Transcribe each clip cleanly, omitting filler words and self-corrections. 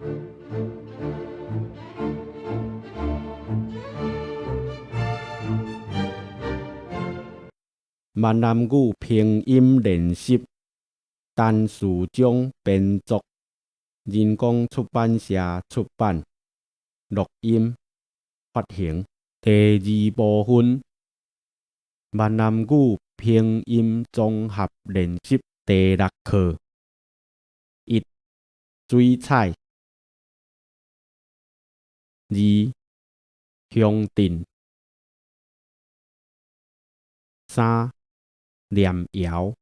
閩南語拼音練習，陳士章編作，人工出版社出版，錄音發行。第二部分，閩南語拼音綜合練習第六課。一、水彩；二、鄉鎮；三、念謠；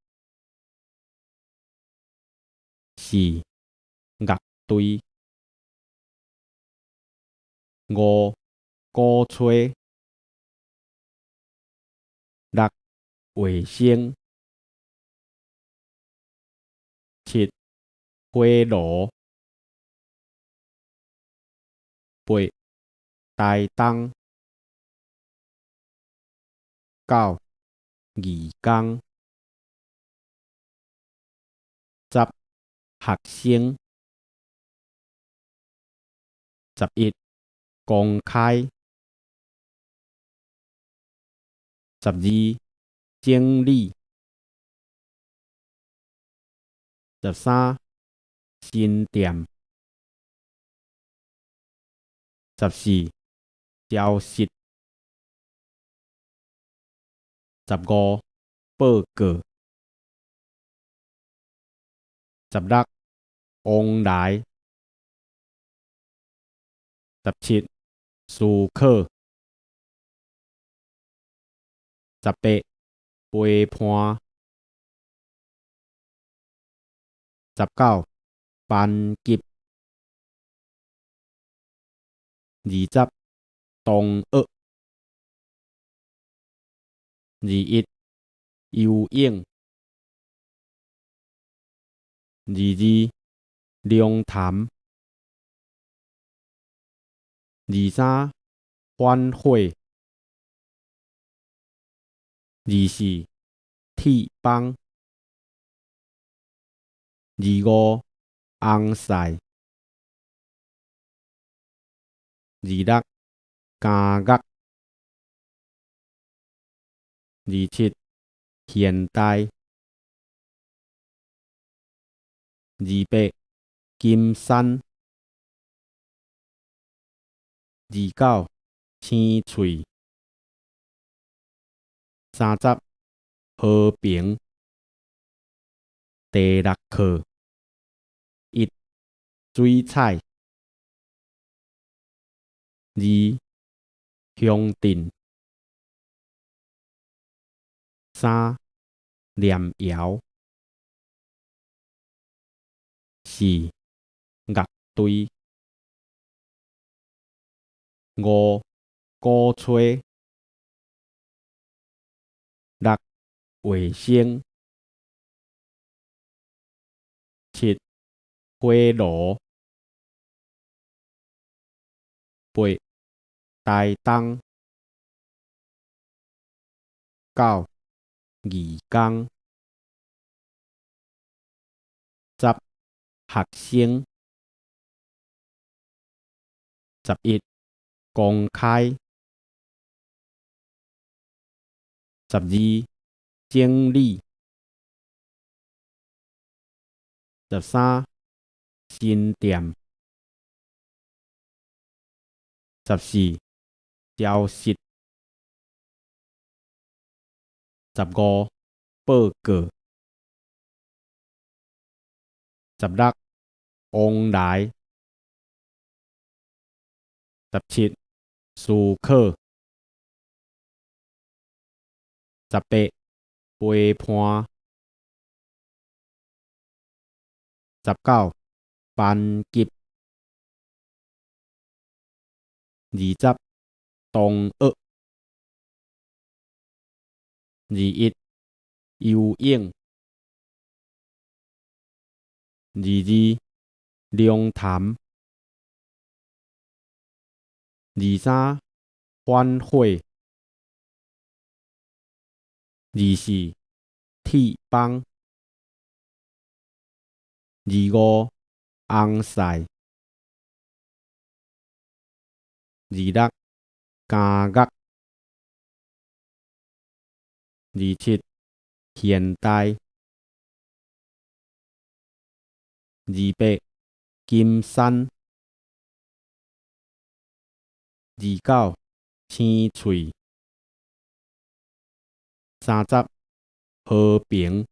四、樂隊；五、鼓吹；六、衛生；七、火爐；八、台東；九、義工；十、學生；11、公開；12、整理；13、新店；14、消失；15、報告；16、往來；17、思考；18、陪伴；19、班級；20、同學；21、游泳；22、龍潭；23、反悔；24、鐵枋；25、紅賽；26、監獄；27、現代；28、金山；29、青喙；30、和平。第六課。一、水彩；二、鄉鎮；三、念謠；四、樂隊；五、鼓吹；六、衛生；七、火爐；八、台東；九、義工；10、學生；11、公開；12、整理；13、新店；14、消失；15、報告；16、往來；17、思考；18、陪伴；19、班級；20、同學；21、游泳；22、龍潭；23、反悔；24、鐵枋；25、紅賽。26，監獄。27，現代。28，金山。29，青喙。30，和平。